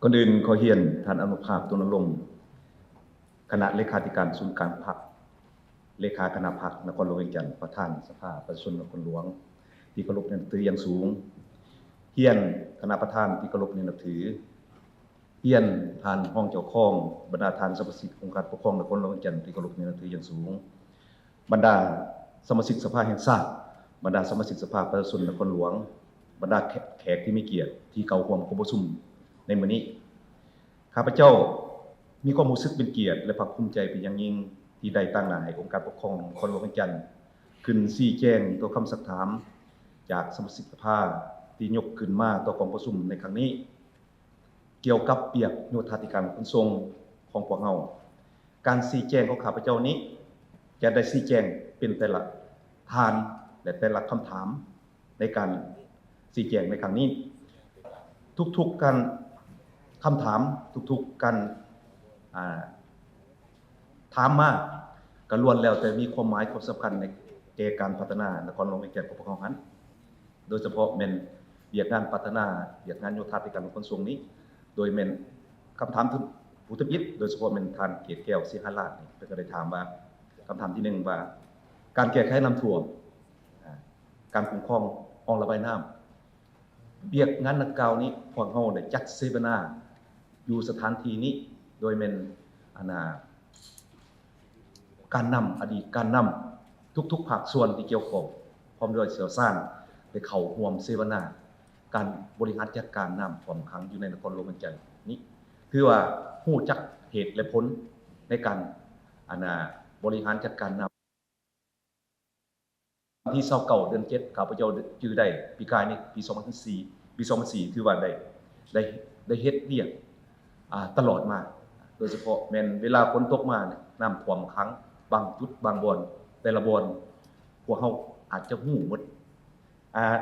ກ່ອນອື່ນຂໍຮຽນທ່ານອະນຸພາບ ຕຸນນະລົງ ຄະນະເລຂາທິການສູນກາງພັກ, ເລຂາຄະນະພັກນະຄອນຫຼວງວຽງຈັນ, ປະທານສະພາປະຊາຊົນນະຄອນຫຼວງທີ່ເຄົາລົບນັບຖືຢ່າງສູງ, ຮຽນຄະນະປະທານທີ່ເຄົາລົບນັບຖື, ຮຽນທ່ານຮອງເຈົ້າຄອງ, ບັນດາທ່ານສະມາຊິກອົງການປົກຄອງນະຄອນຫຼວງວຽງຈັນທີ່ເຄົາລົບນັບຖືຢ່າງສູງ, ບັນດາສະມາຊິກສະພາແຫ່ງຊາດ, ບັນດາສະມາຊິກສະພາປະຊາຊົນນະຄອນຫຼວງ, ບັນດາແຂກທີ່ມີກຽດທີ່ເຂົ້າຮ່ວມກອງປະຊຸມໃນມື້ນີ້. ຂ້າພະເຈົ້າມີຄວາມຮູ້ສຶກເປັນກຽດ ແລະ ພາກພູມໃຈເປັນຢ່າງຍິ່ງ ທີ່ໄດ້ຕາງໜ້າໃຫ້ອົງການປົກຄອງນະຄອນຫຼວງວຽງຈັນ ຂຶ້ນຊີ້ແຈງຕໍ່ຄຳຊັກຖາມຈາກສະມາຊິກສະພາທີ່ຍົກຂຶ້ນມາຕໍ່ກອງປະຊຸມໃນຄັ້ງນີ້ ກ່ຽວກັບວຽກໂຍທາທິການຂົນສົ່ງຂອງພວກເຮົາ. ການຊີ້ແຈງຂອງຂ້າພະເຈົ້ານີ້ ຈະໄດ້ຊີ້ແຈງເປັນແຕ່ລະທ່ານ ແລະ ແຕ່ລະຄຳຖາມ ໃນການຊີ້ແຈງໃນຄັ້ງນີ້. ທຸກໆການຄຳຖາມ, ທຸກໆການ ອ່າ ຖາມມາ ກໍລ້ວນແລ້ວແຕ່ມີຄວາມໝາຍຄວາມສຳຄັນໃນແກ່ການພັດທະນານະຄອນຫຼວງວຽງຈັນຂອງພວກເຮົາຫັ້ນ, ໂດຍສະເພາະແມ່ນວຽກງານພັດທະນາ ວຽກງານໂຍທາທິການຂົນສົ່ງນີ້, ໂດຍແມ່ນຄຳຖາມຜູ້ທຳອິດ ໂດຍສະເພາະແມ່ນທ່ານເກດແກ້ວ ສີຫະລາດນີ້ ເພິ່ນກໍໄດ້ຖາມວ່າ ຄຳຖາມທີໜຶ່ງວ່າ ການແກ້ໄຂນ້ຳຖ້ວມ, ການຄຸ້ມຄອງຮ່ອງລະບາຍນ້ຳ, ວຽກງານດັ່ງກ່າວນີ້ ພວກເຮົາໄດ້ຈັດເສວະນາຢູ່ສະຖານທີ່ນີ້ ໂດຍແມ່ນ ອັນນ່າ ການນຳ, ອະດີດການນຳ ທຸກໆພາກສ່ວນທີ່ກ່ຽວຂ້ອງ ພ້ອມດ້ວຍຊ່ຽວຊານ ໄດ້ເຂົ້າຮ່ວມເສວະນາການບໍລິຫານຈັດການນ້ຳຖ້ວມຂັງຢູ່ໃນນະຄອນຫຼວງວຽງຈັນນີ້ ຖືວ່າຮູ້ຈັກເຫດ ແລະ ຜົນໃນການ ອັນນ່າ ບໍລິຫານຈັດການນ້ຳ. ວັນທີຊາວເກົ້າ ເດືອນເຈັດ ຂ້າພະເຈົ້າຈື່ໄດ້ ປີກາຍນີ້ ປີສອງພັນສີ່ ປີສອງພັນສີ່ ຖືວ່າໄດ້ ໄດ້ ໄດ້ເຮັດວຽກ ອ່າ ຕະຫຼອດມາ, ໂດຍສະເພາະແມ່ນເວລາຝົນຕົກມານີ້ ນ້ຳຖ້ວມຂັງບາງຈຸດບາງບ່ອນ, ແຕ່ລະບ່ອນພວກເຮົາອາດຈະຮູ້ໝົດ. ອ່າ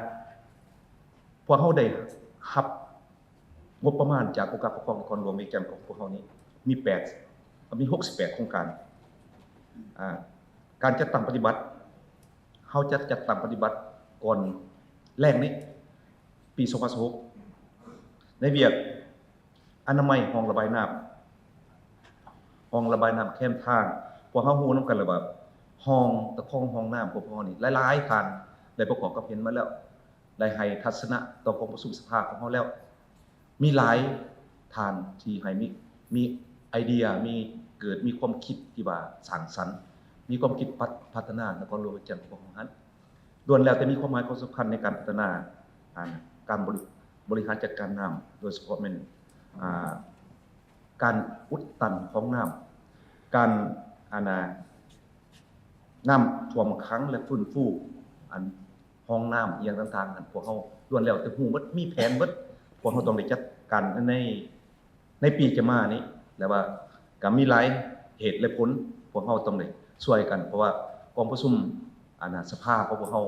ພວກເຮົາໄດ້ຮັບ ງົບປະມານຈາກອົງການປົກຄອງນະຄອນຫຼວງວຽງຈັນຂອງພວກເຮົານີ້ ມີແປດ ມີຫົກສິບແປດໂຄງການ. ອ່າ ການຈັດຕັ້ງປະຕິບັດ ເຮົາຈະຈັດຕັ້ງປະຕິບັດກ່ອນແລ້ງນີ້ ປີສອງພັນຊາວຫົກ ໃນວຽກອະນາໄມຮ່ອງລະບາຍນ້ຳ, ຮ່ອງລະບາຍນ້ຳແຄມທາງ. ພວກເຮົາຮູ້ນຳກັນແລ້ວວ່າ ຮ່ອງ ຕະຄອງຮ່ອງນ້ຳຂອງພວກເຮົານີ້ ຫຼາຍໆທ່ານໄດ້ປະກອບຄວາມເຫັນມາແລ້ວ. ໄດ້ໃຫ້ທັດສະນະຕໍ່ກອງປະຊຸມສະພາຂອງເຮົາແລ້ວ. ມີຫຼາຍທ່ານທີ່ໃຫ້ມີ ມີໄອເດຍ, ມີ ເກີດມີຄວາມຄິດທີ່ວ່າສ້າງສັນ, ມີຄວາມຄິດພັດ ພັດທະນານະຄອນຫຼວງວຽງຈັນຂອງເຮົາຫັ້ນ ລ້ວນແລ້ວແຕ່ມີຄວາມໝາຍຄວາມສຳຄັນໃນການພັດທະນາ ອ່າ ການບໍລິ ບໍລິຫານຈັດການນ້ຳ, ໂດຍສະເພາະແມ່ນ ອ່າ ການອຸດຕັນຂອງນ້ຳ, ການ ອັນນ່າ ນ້ຳຖ້ວມຂັງ ແລະ ຟື້ນຟູ ອັນ ຮ່ອງນ້ຳອີ່ຫຍັງຕ່າງໆນັ້ນ ພວກເຮົາລ້ວນແລ້ວແຕ່ຮູ້ໝົດ, ມີແຜນໝົດ. ພວກເຮົາຕ້ອງໄດ້ຈັດການໃນ ໃນປີຈະມານີ້ ແລະວ່າກໍມີຫຼາຍເຫດແລະຜົນ ພວກເຮົາຕ້ອງໄດ້ຊ່ວຍກັນ, ເພາະວ່າກອງປະຊຸມ ອັນນ່າ ສະພາຂອງພວກເຮົາ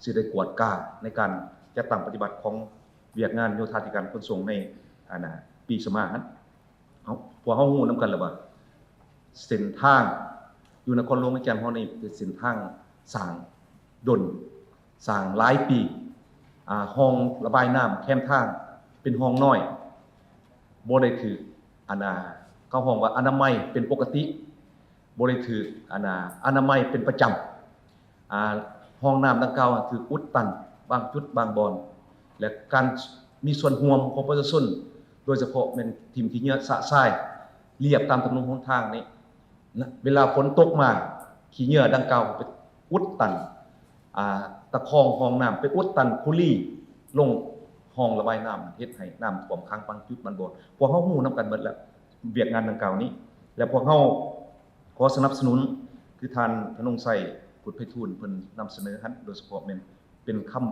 ຊິໄດ້ກວດກາໃນການຈັດຕັ້ງປະຕິບັດຂອງວຽກງານໂຍທາທິການຂົນສົ່ງໃນ ອັນນ່າ ປີສະມາຫັ້ນ. ເຮົາ ພວກເຮົາຮູ້ນຳກັນແລ້ວວ່າ ເສັ້ນທາງຢູ່ນະຄອນຫຼວງວຽງຈັນເຮົານີ້ເປັນເສັ້ນທາງສ້າງດົນ ສ້າງຫຼາຍປີ, ອ່າ ຮ່ອງລະບາຍນ້ຳແຄມທາງເປັນຮ່ອງນ້ອຍ, ບໍ່ໄດ້ຖືກ ອັນນ່າ ເຂົາຮ້ອງວ່າອະນາໄມເປັນປົກກະຕິ, ບໍ່ໄດ້ຖືກ ອັນນ່າ ອະນາໄມເປັນປະຈຳ. ອ່າ ຮ່ອງນ້ຳດັ່ງກ່າວຖືກອຸດຕັນບາງຈຸດບາງບ່ອນ ແລະ ການມີສ່ວນຮ່ວມຂອງປະຊາຊົນ ໂດຍສະເພາະແມ່ນຖິ້ມຂີ້ເຫຍື້ອຊະຊາຍລຽບຕາມຖະໜົນຫົນທາງນີ້ນະ, ເວລາຝົນຕົກມາ ຂີ້ເຫຍື້ອດັ່ງກ່າວໄປອຸດຕັນ ອ່າ ຕະຄອງຮ່ອງນ້ຳ, ໄປອຸດຕັນຄູລີລົງຮ່ອງລະບາຍນ້ຳ, ເຮັດໃຫ້ນ້ຳຖ້ວມຂັງບາງຈຸດບາງບ່ອນ. ພວກເຮົາຮູ້ນຳກັນໝົດແລ້ວ ວຽກງານດັ່ງກ່າວນີ້ ແລະ ພວກເຮົາ ຂໍສະໜັບສະໜູນ ຄືທ່ານ ທະນົງໄຊ ພຸດໄພທູນ ເພິ່ນນຳສະເໜີຫັ້ນ, ໂດຍສະເພາະແມ່ນເປັນຄຳ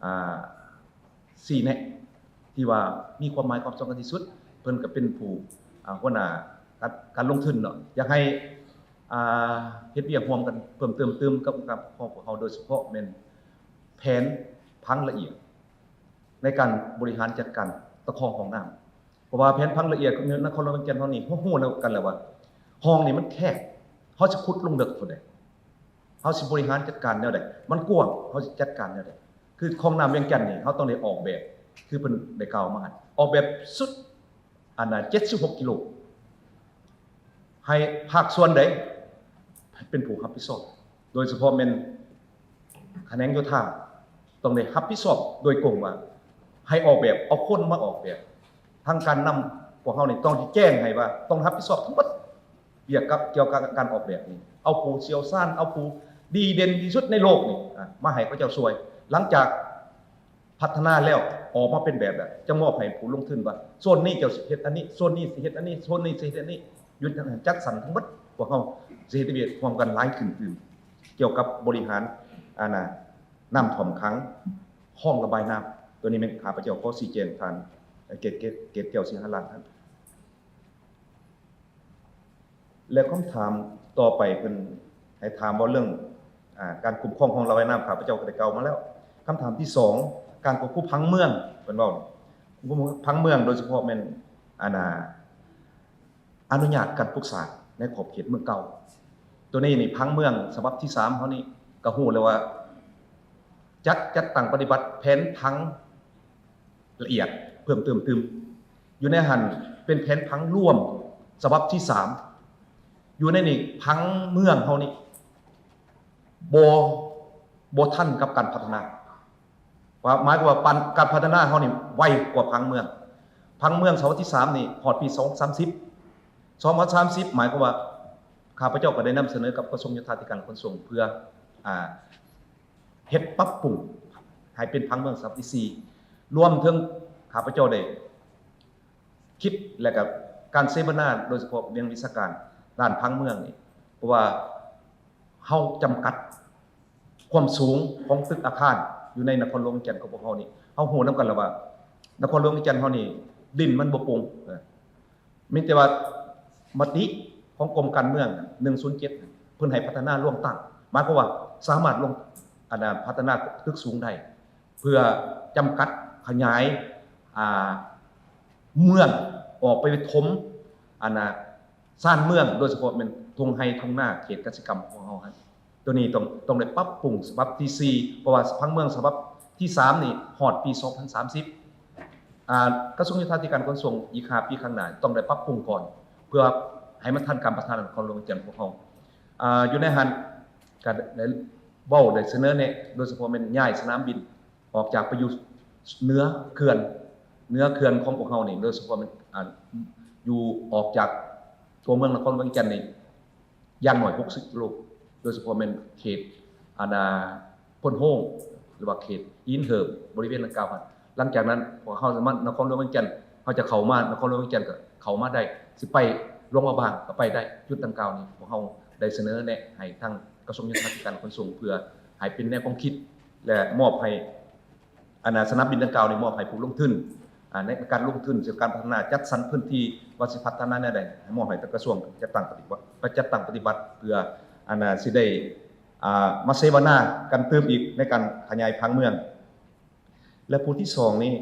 ອ່າ ຊີ້ແນະທີ່ວ່າມີຄວາມໝາຍຄວາມສຳຄັນທີ່ສຸດ. ເພິ່ນກໍເປັນຜູ້ ອ່າ ຫົວໜ້າການ ການລົງທຶນເນາະ, ຢາກໃຫ້ ອ່າ ເຮັດວຽກຮ່ວມກັນເພີ່ມເຕີມຕື່ມກັບອົງການປົກຄອງພວກເຮົາ, ໂດຍສະເພາະແມ່ນແຜນຜັງລະອຽດໃນການບໍລິຫານຈັດການຕະຄອງຮ່ອງນ້ຳ. ເພາະວ່າແຜນຜັງລະອຽດຂອງນະຄອນຫຼວງວຽງຈັນເຮົານີ້ ເຮົາຮູ້ນຳກັນແລ້ວວ່າ ຮ່ອງນີ້ມັນແຄບ, ເຮົາຊິຂຸດລົງເລິກເທົ່າໃດ? ເຮົາຊິບໍລິຫານຈັດການແນວໃດ? ມັນກວ້າງ, ເຮົາຊິຈັດການແນວໃດ? ຄືຄອງນ້ຳວຽງຈັນນີ້ ເຮົາຕ້ອງໄດ້ອອກແບບ ຄືເພິ່ນໄດ້ກ່າວມາຫັ້ນ, ອອກແບບສຸດ ອັນນະ ເຈັດສິບຫົກກິໂລ ໃຫ້ພາກສ່ວນໃດເປັນຜູ້ຮັບຜິດຊອບ ໂດຍສະເພາະແມ່ນຂະແໜງໂຍທາ ຕ້ອງໄດ້ຮັບຜິດຊອບໂດຍກົງວ່າ ໃຫ້ອອກແບບ ເອົາຄົນມາອອກແບບ. ທາງການນຳພວກເຮົານີ້ຕ້ອງຊິແຈ້ງໃຫ້ວ່າ ຕ້ອງຮັບຜິດຊອບທັງໝົດ ວຽກກັບ ກ່ຽວກັບການອອກແບບນີ້ ເອົາຜູ້ຊ່ຽວຊານ ເອົາຜູ້ດີເດັ່ນທີ່ສຸດໃນໂລກນີ້ ອາ ມາໃຫ້ເຂົາເຈົ້າຊ່ວຍ. ຫຼັງຈາກພັດທະນາແລ້ວ ອອກມາເປັນແບບແລ້ວ ຈະມອບໃຫ້ຜູ້ລົງທຶນວ່າ ໂຊນນີ້ເຈົ້າຊິເຮັດອັນນີ້ ໂຊນນີ້ຊິເຮັດອັນນີ້ ໂຊນນີ້ຊິເຮັດອັນນີ້ ຢູ່ຈັດສັນທັງໝົດ. ພວກເຮົາຊິເຮັດວຽກຮ່ວມກັນຫຼາຍຂຶ້ນຕື່ມ ກ່ຽວກັບບໍລິຫານ ອັນນະ ນ້ຳຖ້ວມຂັງ ຄອງລະບາຍນ້ຳ. ໂຕນີ້ແມ່ນຂ້າພະເຈົ້າຂໍຊີ້ແຈງທ່ານ ເກດ ເກດ ເກດແກ້ວ ສີຫະລາດ. ແລະ ຄຳຖາມຕໍ່ໄປເພິ່ນໃຫ້ຖາມເວົ້າເລື່ອງ ອາ ການຄຸ້ມຄອງຮ່ອງລະບາຍນ້ຳ ຂ້າພະເຈົ້າກໍໄດ້ກ່າວມາແລ້ວ. ຄຳຖາມທີສອງ ການຄວບຄຸມຜັງເມືອງ ເພິ່ນເວົ້າຜັງເມືອງ ໂດຍສະເພາະແມ່ນ ອັນນະ ອະນຸຍາດການປຸກສ້າງໃນຂອບເຂດເມືອງເກົ່າ. ໂຕນີ້ນີ້ ຜັງເມືອງສະບັບທີສາມເຮົານີ້ກໍຮູ້ແລ້ວວ່າ ຈັດ ຈັດຕັ້ງປະຕິບັດແຜນຜັງລະອຽດເພີ່ມເຕີມຕື່ມ. ຢູ່ໃນຫັ້ນເປັນແຜນຜັງລວມສະບັບທີສາມ. ຢູ່ໃນນີ້ຜັງເມືອງເຮົານີ້ບໍ່ ບໍ່ທັນກັບການພັດທະນາ. ວ່າ ໝາຍຄວາມວ່າ ການພັດທະນາເຮົານີ້ໄວກວ່າຜັງເມືອງ. ຜັງເມືອງສະບັບທີສາມນີ້ຮອດປີສອງພັນສາມສິບ ສອງພັນສາມສິບ ໝາຍຄວາມວ່າ ຂ້າພະເຈົ້າກໍໄດ້ນຳສະເໜີກັບກະຊວງໂຍທາທິການ ແລະ ຂົນສົ່ງ ເພື່ອ ອາ ເຮັດປັບປຸງໃຫ້ເປັນຜັງເມືອງສະບັບທີສີ່ ລວມເຖິງຂ້າພະເຈົ້າໄດ້ຄິດ ແລະ ກະການເສວະນາ ໂດຍສະເພາະວຽງວິຊາການດ້ານຜັງເມືອງນີ້ ເພາະວ່າເຮົາຈຳກັດຄວາມສູງຂອງຕຶກອາຄານຢູ່ໃນນະຄອນຫຼວງວຽງຈັນຂອງພວກເຮົານີ້. ເຮົາຮູ້ນຳກັນແລ້ວວ່າ ນະຄອນຫຼວງວຽງຈັນເຮົານີ້ດິນມັນບໍ່ໂປ່ງ ມີແຕ່ວ່າມະຕິຂອງກົມການເມືອງໜຶ່ງສູນເຈັດ ເພິ່ນໃຫ້ພັດທະນາລວງຕັ້ງ ໝາຍຄວາມວ່າສາມາດລວງ ອັນນະ ພັດທະນາຕຶກສູງໄດ້ ເພື່ອຈຳກັດຂະຫຍາຍ ອາ ເມືອງອອກໄປຖົມ ອັນນະ ຊານເມືອງ ໂດຍສະເພາະແມ່ນທົ່ງໄຮ່ທົ່ງນາເຂດກະສິກຳຂອງເຮົາຫັ້ນ. ໂຕນີ້ຕ້ອງ ຕ້ອງໄດ້ປັບປຸງສະບັບທີສີ່ ເພາະວ່າຜັງເມືອງສະບັບທີສາມນີ້ຮອດປີສອງພັນສາມສິບ ອາ ກະຊວງໂຍທາທິການຂົນສົ່ງ ອີກຫ້າປີຂ້າງໜ້າຕ້ອງໄດ້ປັບປຸງກ່ອນ ເພື່ອໃຫ້ມັນທັນການພັດທະນານະຄອນຫຼວງວຽງຈັນຂອງເຮົາ. ອາ ຢູ່ໃນຫັ້ນກະໄດ້ເວົ້າ ໄດ້ສະເໜີແນະ ໂດຍສະເພາະແມ່ນຍ້າຍສະໜາມບິນອອກຈາກໄປຢູ່ເໜືອເຂື່ອນ ເໜືອເຂື່ອນຂອງພວກເຮົານີ້ ໂດຍສະເພາະແມ່ນ ອາ ຢູ່ອອກຈາກຕົວເມືອງນະຄອນຫຼວງວຽງຈັນນີ້ ຢ່າງໜ້ອຍຫົກສິບກິໂລ ໂດຍສະເພາະແມ່ນເຂດ ອັນນາ ໂພນໂຮງ ຫຼືວ່າເຂດຫີນເຫີບ ບໍລິເວນດັ່ງກ່າວຫັ້ນ. ຫຼັງຈາກນັ້ນ ພວກເຮົາສາມາດ ນະຄອນຫຼວງວຽງຈັນ ເຮົາຈະເຂົ້າມາ ນະຄອນຫຼວງວຽງຈັນກໍເຂົ້າມາໄດ້ ຊິໄປຫຼວງພະບາງກໍໄປໄດ້. ຈຸດດັ່ງກ່າວນີ້ ພວກເຮົາໄດ້ສະເໜີແນະໃຫ້ທາງກະຊວງໂຍທາທິການ ແລະ ຂົນສົ່ງ ເພື່ອໃຫ້ເປັນແນວຄວາມຄິດ ແລະ ມອບໃຫ້ ອັນນາ ສະໜາມບິນດັ່ງກ່າວນີ້ມອບໃຫ້ຜູ້ລົງທຶນ ອາ ໃນການລົງທຶນ ໃນການພັດທະນາ ຈັດສັນພື້ນທີ່ວ່າຊິພັດທະນາແນວໃດ ໃຫ້ມອບໃຫ້ທາງກະຊວງຈັດຕັ້ງປະຕິບັດ ຈັດຕັ້ງປະຕິບັດ ເພື່ອ ອັນນາ ຊິໄດ້ ອາ ມາເສວະນາກັນຕື່ມອີກໃນການຂະຫຍາຍຜັງເມືອງ. ແລະ ຜູ້ທີສອງນີ້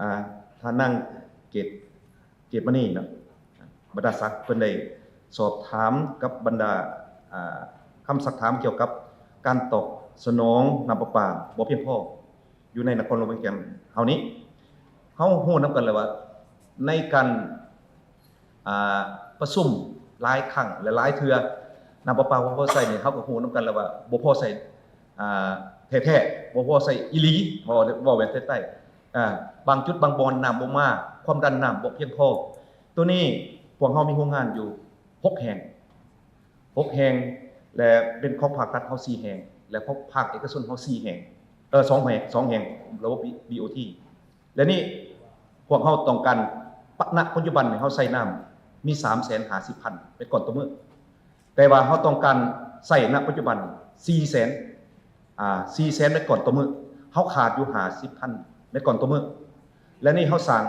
ອາ ທ່ານນາງເກດ ເກດມະນີເນາະ ບັນດາສັກ ເພິ່ນໄດ້ສອບຖາມກັບບັນດາ ອາ ຄຳຊັກຖາມກ່ຽວກັບການຕອບສະໜອງນ້ຳປະປາບໍ່ພຽງພໍຢູ່ໃນນະຄອນຫຼວງວຽງຈັນເຮົານີ້. ເຮົາຮູ້ນຳກັນແລ້ວວ່າ ໃນການ ອາ ປະຊຸມຫຼາຍຄັ້ງ ແລະ ຫຼາຍເທື່ອ ນ້ຳປະປາບໍ່ພໍໃຊ້ນີ້ ເຮົາກໍຮູ້ນຳກັນແລ້ວວ່າບໍ່ພໍໃຊ້ ອາ ແທ້ໆ ບໍ່ພໍໃຊ້ອີ່ຫຼີ ເວົ້າ ເວົ້າແບບໃຕ້ໆ ອາ ບາງຈຸດບາງບ່ອນນ້ຳບໍ່ມາ ຄວາມດັນນ້ຳບໍ່ພຽງພໍ. ໂຕນີ້ພວກເຮົາມີໂຮງງານຢູ່ຫົກແຫ່ງ ຫົກແຫ່ງ ແລະ ເປັນຂອງພາກລັດເຮົາສີ່ແຫ່ງ ແລະ ຂອງພາກເອກະຊົນເຮົາສີ່ແຫ່ງ ເອີ ສອງແຫ່ງ ສອງແຫ່ງ ລະບົບ ບີ ບີ ໂອ ທີ ແລະ ນີ້ພວກເຮົາຕ້ອງການ ປະ ນະປັດຈຸບັນນີ້ເຮົາໃຊ້ນ້ຳມີສາມແສນຫ້າສິບພັນແມັດກ້ອນຕໍ່ມື້ ແຕ່ວ່າເຮົາຕ້ອງການໃຊ້ນະປັດຈຸບັນສີ່ແສນ ອາ ສີ່ແສນແມັດກ້ອນຕໍ່ມື້ ເຮົາຂາດຢູ່ຫ້າສິບພັນແມັດກ້ອນຕໍ່ມື້ ແລະ ນີ້ເຮົາສ້າງ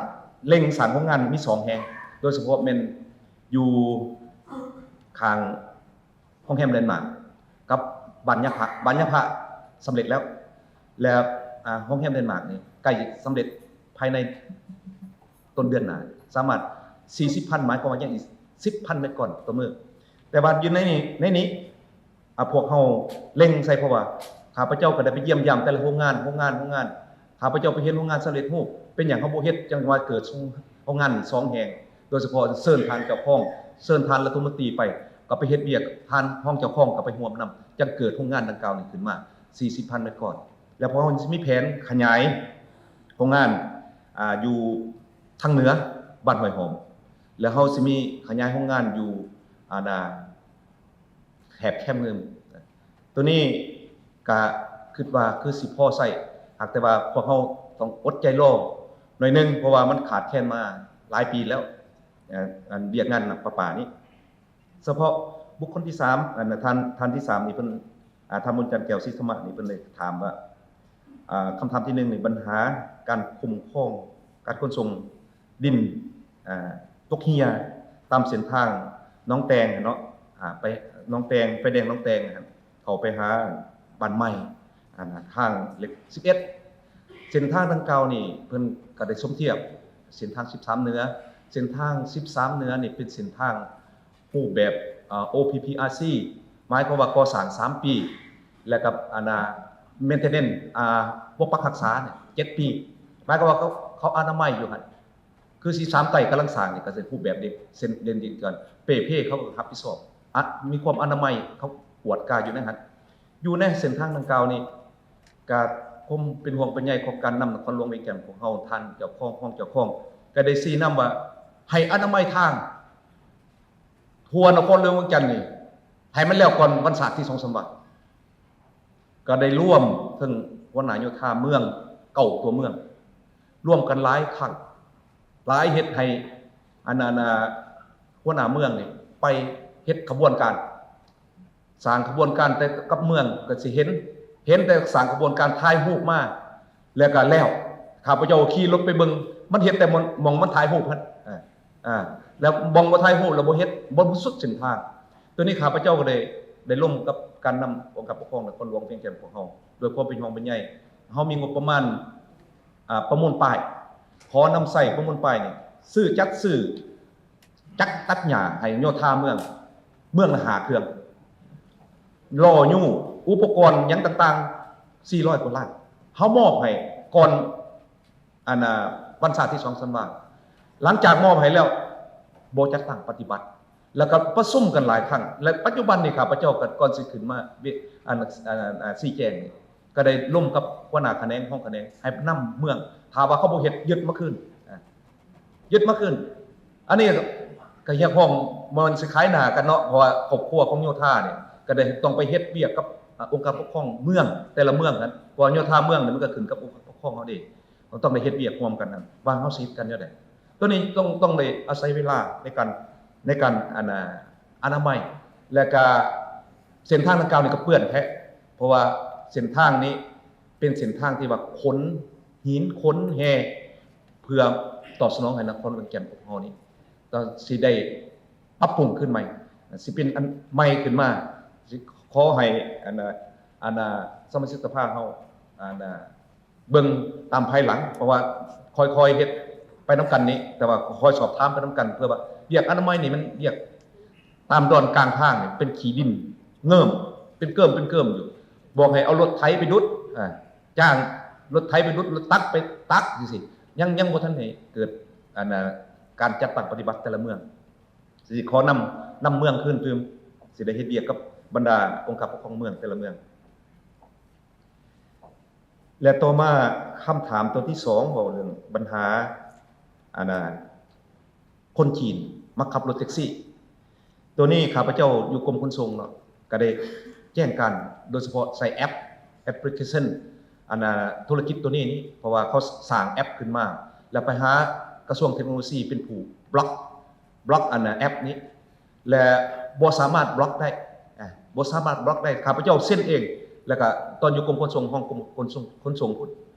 ເລັ່ງສ້າງໂຮງງານມີສອງແຫ່ງ ໂດຍສະເພາະແມ່ນຢູ່ຂ້າງ ໂຮງແຮມແລນມາກກັບບ້ານຍາພະ ບ້ານຍາພະສຳເລັດແລ້ວ ແລ້ວ ອາ ໂຮງແຮມແລນມາກນີ້ໃກ້ສຳເລັດພາຍໃນຕົ້ນເດືອນໜ້າ ສາມາດສີ່ສິບພັນ ໝາຍຄວາມວ່າຍັງອີກສິບພັນແມັດກ້ອນຕໍ່ມື້. ແຕ່ວ່າຢູ່ໃນນີ້ ໃນນີ້ ອາ ພວກເຮົາເລັ່ງໃສ່ ເພາະວ່າຂ້າພະເຈົ້າກໍໄດ້ໄປຢ້ຽມຢາມແຕ່ລະໂຮງງານ ໂຮງງານ ໂຮງງານ ຂ້າພະເຈົ້າໄປເຫັນໂຮງງານສຳເລັດຮູບ ເປັນຫຍັງເຮົາບໍ່ເຮັດ ຈັ່ງວ່າເກີດ ງງານສອງແຫ່ງ ໂດຍສະເພາະເຊີນທ່ານເຈົ້າຄອງ ເຊີນທ່ານລັດຖະມົນຕີໄປ ກໍໄປເຮັດວຽກ ທ່ານຮອງເຈົ້າຄອງກໍໄປຮ່ວມນຳ ຈັ່ງເກີດໂຮງງານດັ່ງກ່າວນີ້ຂຶ້ນມາ ສີ່ສິບພັນແມັດກ້ອນ. ແລ້ວພວກເຮົາຊິມີແຜນຂະຫຍາຍໂຮງງານ ອ່າ ຢູ່ທາງເໜືອ ບ້ານຫ້ວຍຫອມ ແລ້ວເຮົາຊິມີຂະຫຍາຍໂຮງງານຢູ່ ອ່າ ແຖບແຄມໜຶ່ງ. ໂຕນີ້ກະຄິດວ່າຄືຊິພໍໃຊ້ ຫາກແຕ່ວ່າພວກເຮົາຕ້ອງອົດໃຈລໍໜ້ອຍໜຶ່ງ ເພາະວ່າມັນຂາດແຄນມາຫຼາຍປີແລ້ວ ອັນ ວຽກງານນ້ຳປະປານີ້. ສະເພາະບຸກຄົນທີສາມ ອັນ ທ່ານ ທ່ານທີສາມນີ້ເພິ່ນ ອາ ທ່ານບຸນຈັນ ແກ້ວສີທຳມະນີ້ ເພິ່ນໄດ້ຖາມວ່າ ອາ ຄຳຖາມທີໜຶ່ງນີ້ ບັນຫາການຄຸ້ມຄອງການຂົນສົ່ງ ດິນ ອາ ຕົກເຮ່ຍຕາມເສັ້ນທາງໜອງແຕງເນາະ ອາ ໄປໜອງແຕງ ໄຟແດງໜອງແຕງ ເຂົ້າໄປຫາບ້ານໃໝ່ ອັນ ທາງເລກສິບເອັດ. ເສັ້ນທາງດັ່ງກ່າວນີ້ ເພິ່ນກໍໄດ້ສົມທຽບເສັ້ນທາງສິບສາມເໜືອ. ເສັ້ນທາງສິບສາມເໜືອນີ້ເປັນເສັ້ນທາງຮູບແບບ ອາ ໂອພີພີອາຊີ ໝາຍຄວາມວ່າກໍ່ສ້າງສາມປີ ແລ້ວກໍ ອັນ ເມນເທນແນນ ອາ ປົກປັກຮັກສາເຈັດປີ ໝາຍຄວາມວ່າເຂົາ ເຂົາອະນາໄມຢູ່ຫັ້ນ. ຄືສິບສາມໃຕ້ກຳລັງສ້າງນີ້ ກໍເປັນຮູບແບບເດ ເສັ້ນເດນດິນກ່ອນ ເປເພເຂົາກໍຮັບຜິດຊອບ ອະ ມີຄວາມອະນາໄມ ເຂົາກວດກາຢູ່ໃນຫັ້ນ. ຢູ່ໃນເສັ້ນທາງດັ່ງກ່າວນີ້ ກະຄວາມເປັນຫ່ວງເປັນໃຍຂອງການນຳນະຄອນຫຼວງວຽງຈັນຂອງເຮົາ ທ່ານເຈົ້າຄອງ ຮອງເຈົ້າຄອງ ກໍໄດ້ຊີ້ນຳວ່າ ໃຫ້ອະນາໄມທາງທົ່ວນະຄອນຫຼວງວຽງຈັນນີ້ ໃຫ້ມັນແລ້ວກ່ອນວັນຊາດທີສອງທັນວາ. ກໍໄດ້ລວມເຖິງຫົວໜ້າໂຍທາເມືອງເກົ້າຕົວເມືອງ ລວມກັນຫຼາຍຄັ້ງ ຫຼາຍເຮັດໃຫ້ ອັນ ອັນ ອາ ຫົວໜ້າເມືອງນີ້ໄປເຮັດຂະບວນການ ສ້າງຂະບວນການ ແຕ່ກັບເມືອງກໍຊິເຫັນ ເຫັນແຕ່ສ້າງຂະບວນການ ຖ່າຍຮູບມາ ແລ້ວກໍແລ້ວ. ຂ້າພະເຈົ້າຂີ່ລົດໄປເບິ່ງ ມັນເຮັດແຕ່ໝ່ອງ ໝ່ອງມັນຖ່າຍຮູບຫັ້ນ ອາ ອາ ແລ້ວໝ່ອງບໍ່ຖ່າຍຮູບ ແລ້ວບໍ່ເຮັດ ບໍ່ ບໍ່ສຸດເສັ້ນທາງ. ໂຕນີ້ຂ້າພະເຈົ້າກໍໄດ້ ໄດ້ລົມກັບການນຳອົງການປົກຄອງນະຄອນຫຼວງວຽງຈັນຂອງເຮົາ ດ້ວຍຄວາມເປັນຫ່ວງເປັນໃຍ. ເຮົາມີງົບປະມານ ອາ ປະມູນປ້າຍ ຂໍນຳໃຊ້ປະມູນປ້າຍນີ້ ຊື້ ຈັດຊື້ຈັກຕັດຫຍ້າໃຫ້ໂຍທາເມືອງ ເມືອງລະຫ້າເຄື່ອງ ລໍ້ຍູ້ ອຸປະກອນຫຍັງຕ່າງໆ ສີ່ຮ້ອຍກວ່າລ້ານ ເຮົາມອບໃຫ້ກ່ອນ ອັນ ອາ ວັນຊາດທີສອງທັນວາ. ຫຼັງຈາກມອບໃຫ້ແລ້ວ ບໍ່ຈັດຕັ້ງປະຕິບັດ ແລ້ວກໍປະຊຸມກັນຫຼາຍຄັ້ງ ແລະ ປັດຈຸບັນນີ້ຂ້າພະເຈົ້າກໍກ່ອນຊິຂຶ້ນມາ ອັນ ອາ ອາ ຊີ້ແຈງນີ້ ກໍໄດ້ລົມກັບຫົວໜ້າຂະແໜງ ຮອງຂະແໜງ ໃຫ້ນຳເມືອງ ຖ້າວ່າເຂົາບໍ່ເຮັດ ຍຶດມາຄືນ ອາ ຍຶດມາຄືນ. ອັນນີ້ກໍຮຽກຮ້ອງ ບໍ່ແມ່ນຊິຂາຍໜ້າກັນເນາະ ເພາະວ່າຄອບຄົວຂອງໂຍທານີ້ ກໍໄດ້ຕ້ອງໄປເຮັດວຽກກັບ ອາ ອົງການປົກຄອງເມືອງ ແຕ່ລະເມືອງຫັ້ນ ເພາະວ່າໂຍທາເມືອງນີ້ ມັນກໍຂຶ້ນກັບອົງການປົກຄອງເຮົາເດ້ ເຮົາຕ້ອງໄດ້ເຮັດວຽກຮ່ວມກັນນຳ ວ່າເຮົາຊິເຮັດກັນແນວໃດ. ໂຕນີ້ຕ້ອງ ຕ້ອງໄດ້ອາໄສເວລາໃນການ ໃນການ ອັນ ອາ ອະນາໄມ ແລະກະເສັ້ນທາງດັ່ງກ່າວນີ້ກໍເປື້ອນແທ້ ເພາະວ່າເສັ້ນທາງນີ້ເປັນເສັ້ນທາງທີ່ວ່າຂົນຫີນຂົນແຮ່ ເພື່ອຕອບສະໜອງໃຫ້ນະຄອນວຽງຈັນຂອງເຮົານີ້ ກໍຊິໄດ້ປັບປຸງຂຶ້ນໃໝ່ ຊິເປັນອັນໃໝ່ຂຶ້ນມາ. ຊິຂໍໃຫ້ ອັນ ອັນ ສະມາຊິກສະພາເຮົາ ອັນ ເບິ່ງຕາມພາຍຫຼັງ ເພາະວ່າຄ່ອຍໆເຮັດໄປນຳກັນນີ້ ແຕ່ວ່າຄ່ອຍສອບຖາມໄປນຳກັນ ເພື່ອວ່າວຽກອະນາໄມນີ້ມັນວຽກຕາມດອນກາງທາງນີ້ເປັນຂີ້ດິນເງິ້ມ ເປັນເກີ້ມເປັນເກີ້ມຢູ່ ບອກໃຫ້ເອົາລົດໄຖໄປດຸດ ອາ ຈ້າງລົດໄຖໄປດຸດ ລົດຕັກໄປຕັກຈັ່ງຊີ້ ຍັງ ຍັງບໍ່ທັນໃຫ້ເກີດ ອັນ ການຈັດຕັ້ງປະຕິບັດແຕ່ລະເມືອງ. ຊິຂໍນຳ ນຳເມືອງຄືນຕື່ມ ຊິໄດ້ເຮັດວຽກກັບບັນດາອົງການປົກຄອງເມືອງແຕ່ລະເມືອງ. ແລະຕໍ່ມາຄຳຖາມຕົວທີສອງ ເວົ້າເລື່ອງບັນຫາ ອັນ ຄົນຈີນມາຂັບລົດແທັກຊີ. ໂຕນີ້ຂ້າພະເຈົ້າຢູ່ກົມຂົນສົ່ງເນາະ ກໍໄດ້ແຈ້ງການ ໂດຍສະເພາະໃຊ້ແອັບ ແອັບພລິເຄຊັນ ອັນ ທຸລະກິດໂຕນີ້ນີ້ ເພາະວ່າເຂົາສ້າງແອັບຂຶ້ນມາ ແລ້ວໄປຫາກະຊວງເທັກໂນໂລຊີເປັນຜູ້ບລັອກ ບລັອກ ອັນ ແອັບນີ້ ແລະບໍ່ສາມາດບລັອກໄດ້ ອາ ບໍ່ສາມາດບລັອກໄດ້. ຂ້າພະເຈົ້າເຊັນເອງ ແລ້ວກະຕອນຢູ່ກົມຂົນສົ່ງ ຫ້ອງກົມຂົນສົ່ງ ຂົນສົ່ງພຸ້ນ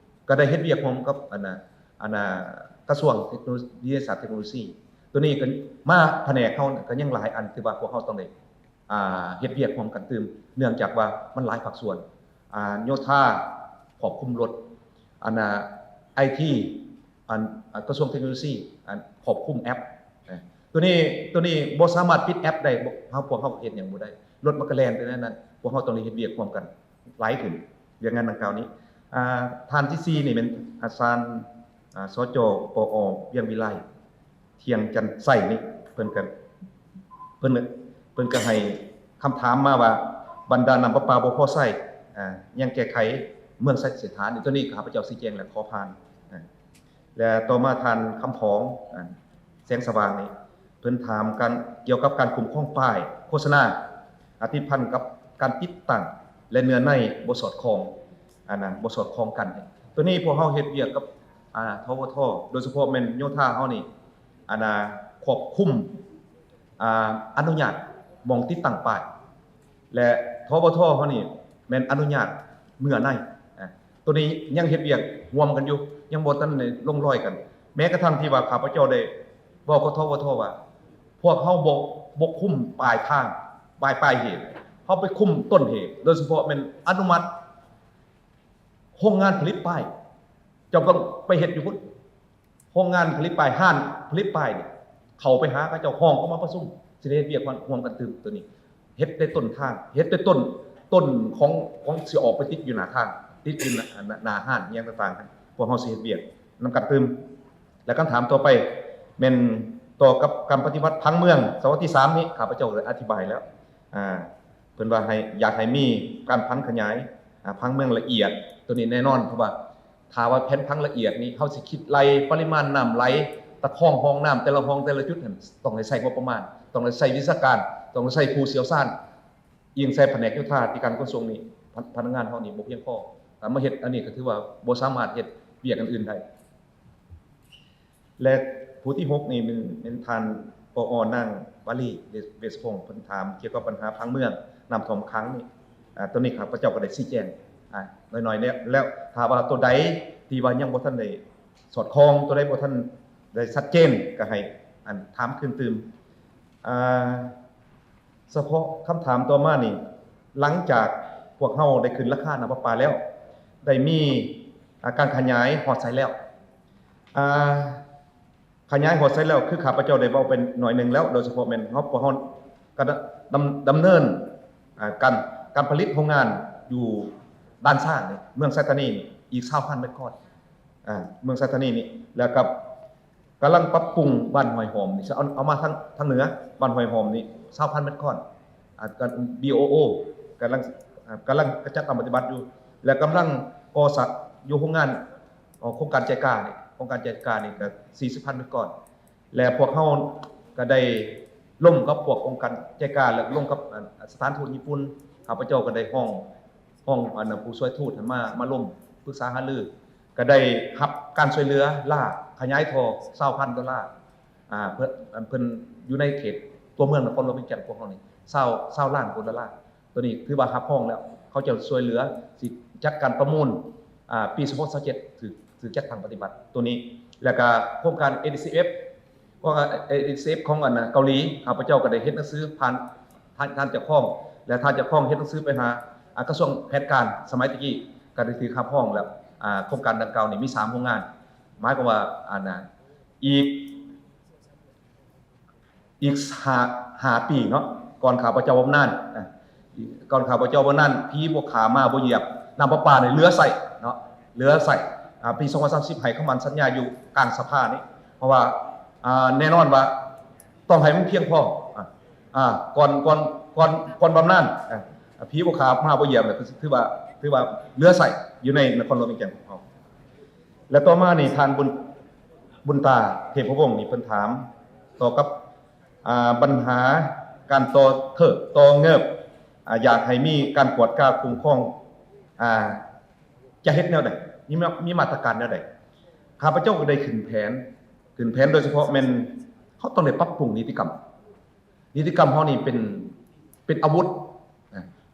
ກໍໄດ້ເຮັດວຽກຮ່ວມກັບ ອັນ ອັນ ກະຊວງເທັກໂນໂລ ວິທະຍາສາດເທັກໂນໂລຊີ. ໂຕນີ້ກໍມາພະແນກເຮົາກໍຍັງຫຼາຍອັນທີ່ວ່າພວກເຮົາຕ້ອງໄດ້ ອ່າ ເຮັດວຽກຮ່ວມກັນຕື່ມ ເນື່ອງຈາກວ່າມັນຫຼາຍພາກສ່ວນ ອ່າ ໂຍທາ ຄວບຄຸມລົດ ອັນ ໄອທີ ອັນ ກະຊວງເທັກໂນໂລຊີ ອັນ ຄວບຄຸມແອັບ. ໂຕນີ້ ໂຕນີ້ບໍ່ສາມາດປິດແອັບໄດ້ ເຮົາ ພວກເຮົາເຮັດຫຍັງບໍ່ໄດ້ ລົດມັນກະແລ່ນໄປແນວນັ້ນ. ພວກເຮົາຕ້ອງໄດ້ເຮັດວຽກຮ່ວມກັນຫຼາຍຂຶ້ນ ວຽກງານດັ່ງກ່າວນີ້. ອ່າ ທ່ານທີສີ່ນີ້ແມ່ນອາຈານ ອ່າ ສຈ ປອ ວຽງວິໄລ. ທ່ຽງຈັນໄຊນີ້ ເພິ່ນກໍ ເພິ່ນ ເພິ່ນກໍໃຫ້ຄຳຖາມມາວ່າ ບັນດານ້ຳປະປາບໍ່ພໍໃຊ້ ອາ ຍັງແກ້ໄຂເມືອງໄຊເສດຖານີ້ ໂຕນີ້ຂ້າພະເຈົ້າຊີ້ແຈງແລ້ວ ຂໍຜ່ານ. ອາ ແລະຕໍ່ມາທ່ານຄຳຜອງ ອາ ແສງສະຫວ່າງນີ້ ເພິ່ນຖາມການ ກ່ຽວກັບການຄຸ້ມຄອງປ້າຍໂຄສະນາ ອາ ຕິດພັນກັບການຕິດຕັ້ງ ແລະເນື້ອໃນບໍ່ສອດຄ່ອງ ອັນນັ້ນບໍ່ສອດຄ່ອງກັນ. ໂຕນີ້ພວກເຮົາເຮັດວຽກກັບ ອາ ທວທ ໂດຍສະເພາະແມ່ນໂຍທາເຮົານີ້ ອັນນ່າ ຄວບຄຸມ ອາ ອະນຸຍາດໝ່ອງຕິດຕັ້ງປ້າຍ ແລະ ທວທ ເຮົານີ້ແມ່ນອະນຸຍາດເນື້ອໃນ. ອາ ໂຕນີ້ຍັງເຮັດວຽກຮ່ວມກັນຢູ່ ຍັງບໍ່ທັນໄດ້ລົງລອຍກັນ. ແມ້ກະທັ່ງທີ່ວ່າຂ້າພະເຈົ້າໄດ້ເວົ້າກັບ ທວທ ວ່າ ພວກເຮົາບໍ່ ບໍ່ຄຸມປາຍທາງ ປາຍ ປາຍເຫດ ເຮົາໄປຄຸມຕົ້ນເຫດ ໂດຍສະເພາະແມ່ນອະນຸມັດໂຮງງານຜະລິດປ້າຍ ເຈົ້າຕ້ອງໄປເຮັດຢູ່ພຸ້ນ ໂຮງງານຜະລິດປ້າຍ ຮ້ານຜະລິດປ້າຍນີ້ ເຂົ້າໄປຫາເຂົາເຈົ້າ ຮ້ອງເຂົາມາປະຊຸມ ຊິໄດ້ເຮັດວຽກຮ່ວມກັນຕື່ມ. ໂຕນີ້ເຮັດແຕ່ຕົ້ນທາງ ເຮັດແຕ່ຕົ້ນ ຕົ້ນຂອງ ຂອງຊິອອກໄປຕິດຢູ່ໜ້າທາງ ຕິດຢູ່ໜ້າ ໜ້າ ໜ້າຮ້ານຫຍັງຕ່າງໆ ພວກເຮົາຊິເຮັດວຽກນຳກັນຕື່ມ. ແລະຄຳຖາມຕໍ່ໄປແມ່ນຕໍ່ກັບການປະຕິບັດຜັງເມືອງ ສະບັບທີສາມນີ້ ຂ້າພະເຈົ້າໄດ້ອະທິບາຍແລ້ວ ອາ ເພິ່ນວ່າໃຫ້ ຢາກໃຫ້ມີການຜັນຂະຫຍາຍ ອາ ຜັງເມືອງລະອຽດ. ໂຕນີ້ແນ່ນອນ ເພາະວ່າຖ້າວ່າແຜນຜັງລະອຽດນີ້ ເຮົາຊິຄິດໄລ່ປະລິມານນ້ຳໄຫຼ ຕະຄອງຮ່ອງນ້ຳແຕ່ລະຮ່ອງແຕ່ລະຈຸດຫັ້ນ ຕ້ອງໄດ້ໃຊ້ງົບປະມານ ຕ້ອງໄດ້ໃຊ້ວິຊາການ ຕ້ອງໄດ້ໃຊ້ຜູ້ຊ່ຽວຊານ. ອີງໃສ່ພະແນກໂຍທາທິການຂົນສົ່ງນີ້ ພະ ພະນັກງານເຮົານີ້ບໍ່ພຽງພໍ ການມາເຮັດອັນນີ້ກໍຖືວ່າບໍ່ສາມາດເຮັດວຽກອັນອື່ນໄດ້. ແລະຜູ້ທີຫົກນີ້ແມ່ນ ແມ່ນທ່ານ ປອ ນາງວາລີ ເວ ເວຊພົງ ເພິ່ນຖາມກ່ຽວກັບບັນຫາຜັງເມືອງ ນ້ຳຖ້ວມຂັງນີ້ ອາ ໂຕນີ້ຂ້າພະເຈົ້າກໍໄດ້ຊີ້ແຈງ ອາ ໜ້ອຍໆແລ້ວ ແລ້ວຖ້າວ່າໂຕໃດທີ່ວ່າຍັງບໍ່ທັນໄດ້ສອດຄ່ອງ ໂຕໃດບໍ່ທັນໄດ້ຊັດເຈນ ກໍໃຫ້ ອັນ ຖາມຄືນຕື່ມ. ອາ ສະເພາະຄຳຖາມຕໍ່ມານີ້ ຫຼັງຈາກພວກເຮົາໄດ້ຂຶ້ນລາຄານ້ຳປະປາແລ້ວ ໄດ້ມີ ອາ ການຂະຫຍາຍຮອດໃສແລ້ວ? ອາ ຂະຫຍາຍຮອດໃສແລ້ວ ຄືຂ້າພະເຈົ້າໄດ້ເວົ້າໄປໜ້ອຍໜຶ່ງແລ້ວ ໂດຍສະເພາະແມ່ນເຮົາ ພວກເຮົາກະດຳ ດຳ ດຳເນີນ ອາ ການ ການຜະລິດໂຮງງານຢູ່ດ່ານຊ້າງນີ້ ເມືອງໄຊທານີນີ້ ອີກຊາວພັນແມັດກ້ອນ ອາ ເມືອງໄຊທານີນີ້ ແລ້ວກໍ ກຳລັງປັບປຸງບ້ານຫ້ວຍຫອມນີ້ ເອົາ ເອົາມາທາງ ທາງເໜືອ ບ້ານຫ້ວຍຫອມນີ້ ຊາວພັນແມັດກ້ອນ ອາ ກະ ບີໂອໂອ ກຳລັງ ອາ ກຳລັງຈັດຕັ້ງປະຕິບັດຢູ່ ແລະ ກຳລັງກໍ່ສ້າງຢູ່ໂຮງງານ ໂຄງການໄຈການີ້ ໂຄງການໄຈການີ້ກະສີ່ສິບພັນແມັດກ້ອນ ແລະ ພວກເຮົາກະໄດ້ລົມກັບພວກອົງການໄຈກາ ແລະ ລົມກັບ ອາ ສະຖານທູດຍີ່ປຸ່ນ ຂ້າພະເຈົ້າກະໄດ້ຮ້ອງ ຮ້ອງ ອັນ ຜູ້ຊ່ວຍທູດໃຫ້ມາ ມາລົມປຶກສາຫາລື ກະໄດ້ຮັບການຊ່ວຍເຫຼືອ ລາກຂະຫຍາຍທໍ່ ຊາວພັນໂດລາ ອາ ເພິ່ນ ເພິ່ນຢູ່ໃນເຂດຕົວເມືອງນະຄອນຫຼວງວຽງຈັນຂອງເຮົານີ້ ຊາວ ຊາວລ້ານກວ່າໂດລາ. ໂຕນີ້ຖືວ່າຮັບຮອງແລ້ວ ເຂົາເຈົ້າຊ່ວຍເຫຼືອ ຊິຈັດການປະມູນ ອາ ປີສອງພັນຊາວເຈັດ ຖືກ ຖືກຈັດຕັ້ງປະຕິບັດໂຕນີ້ ແລ້ວກະໂຄງການ ເອດີຊີເອັຟ ຂອງ ເອດີຊີເອັຟ ຂອງ ອັນ ເກົາຫຼີ ຂ້າພະເຈົ້າກໍໄດ້ເຮັດໜັງສືຜ່ານທ່ານ ທ່ານເຈົ້າຄອງ ແລະ ທ່ານເຈົ້າຄອງເຮັດໜັງສືໄປຫາ ອາ ກະຊວງແຜນການສະໄໝຕະກີ້ ກໍໄດ້ຖືກຮັບຮອງແລ້ວ. ອາ ໂຄງການດັ່ງກ່າວນີ້ມີສາມໂຮງງານ ໝາຍຄວາມວ່າ ອັນ ນະ ອີກ ອີກຫ້າ ຫ້າປີເນາະ ກ່ອນຂ້າພະເຈົ້າບຳນານ ນະ ກ່ອນຂ້າພະເຈົ້າບຳນານ ຜີບໍ່ຂ້າໝາບໍ່ຢຽບ ນ້ຳປະປານີ້ເຫຼືອໃຊ້ເນາະ ເຫຼືອໃຊ້. ອາ ປີສອງພັນສາມສິບ ໃຫ້ຄຳໝັ້ນສັນຍາຢູ່ກາງສະພານີ້ ເພາະວ່າ ອາ ແນ່ນອນວ່າຕ້ອງໃຫ້ມັນພຽງພໍ ອາ ອາ ກ່ອນ ກ່ອນ ກ່ອນ ກ່ອນບຳນານ ອາ ຜີບໍ່ຂ້າໝາບໍ່ຢຽບ ຖືວ່າ ຖືວ່າເຫຼືອໃຊ້ຢູ່ໃນນະຄອນຫຼວງວຽງຈັນຂອງເຮົາ. ແລະ ຕໍ່ມານີ້ ທ່ານ ບຸນ ບຸນຕາ ເທບພະວົງ ນີ້ເພິ່ນຖາມຕໍ່ກັບ ອາ ບັນຫາການຕໍ່ເທີກຕໍ່ເງີບ ອາ ຢາກໃຫ້ມີການກວດກາຄຸ້ມຄອງ ອາ ຈະເຮັດແນວໃດ? ມີ ມີມາດຕະການແນວໃດ? ຂ້າພະເຈົ້າກໍໄດ້ຂຶ້ນແຜນ ຂຶ້ນແຜນໂດຍສະເພາະແມ່ນເຮົາຕ້ອງໄດ້ປັບປຸງນິຕິກຳ. ນິຕິກຳເຮົານີ້ເປັນ ເປັນອາວຸດ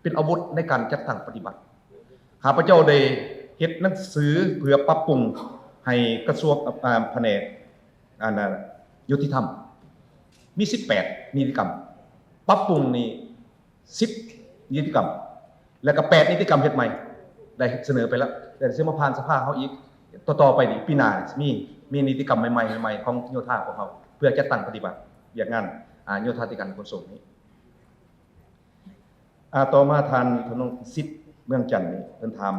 ເປັນອາວຸດໃນການຈັດຕັ້ງປະຕິບັດ. ຂ້າພະເຈົ້າໄດ້ເຮັດໜັງສືເພື່ອປັບປຸງໃຫ້ກະຊວງ ອາ ພະແນກ ອັນ ຍຸຕິທຳ ມີສິບແປດນິຕິກຳ ປັບປຸງນີ້ສິບນິຕິກຳ ແລ້ວກໍແປດນິຕິກຳເຮັດໃໝ່ ໄດ້ສະເໜີໄປແລ້ວ ແຕ່ຊິມາຜ່ານສະພາເຮົາອີກ ຕໍ່ໆໄປນີ້ ປີໜ້າຊິມີ ມີນິຕິກຳໃໝ່ໆ ໃໝ່ໆຂອງໂຍທາພວກເຮົາ ເພື່ອຈັດຕັ້ງປະຕິບັດວຽກງານ ອາ ໂຍທາທິການຂົນສົ່ງນີ້. ອາ ຕໍ່ມາທ່ານ ທະນົງສິດ ເມືອງຈັນນີ້ ເພິ່ນຖາມ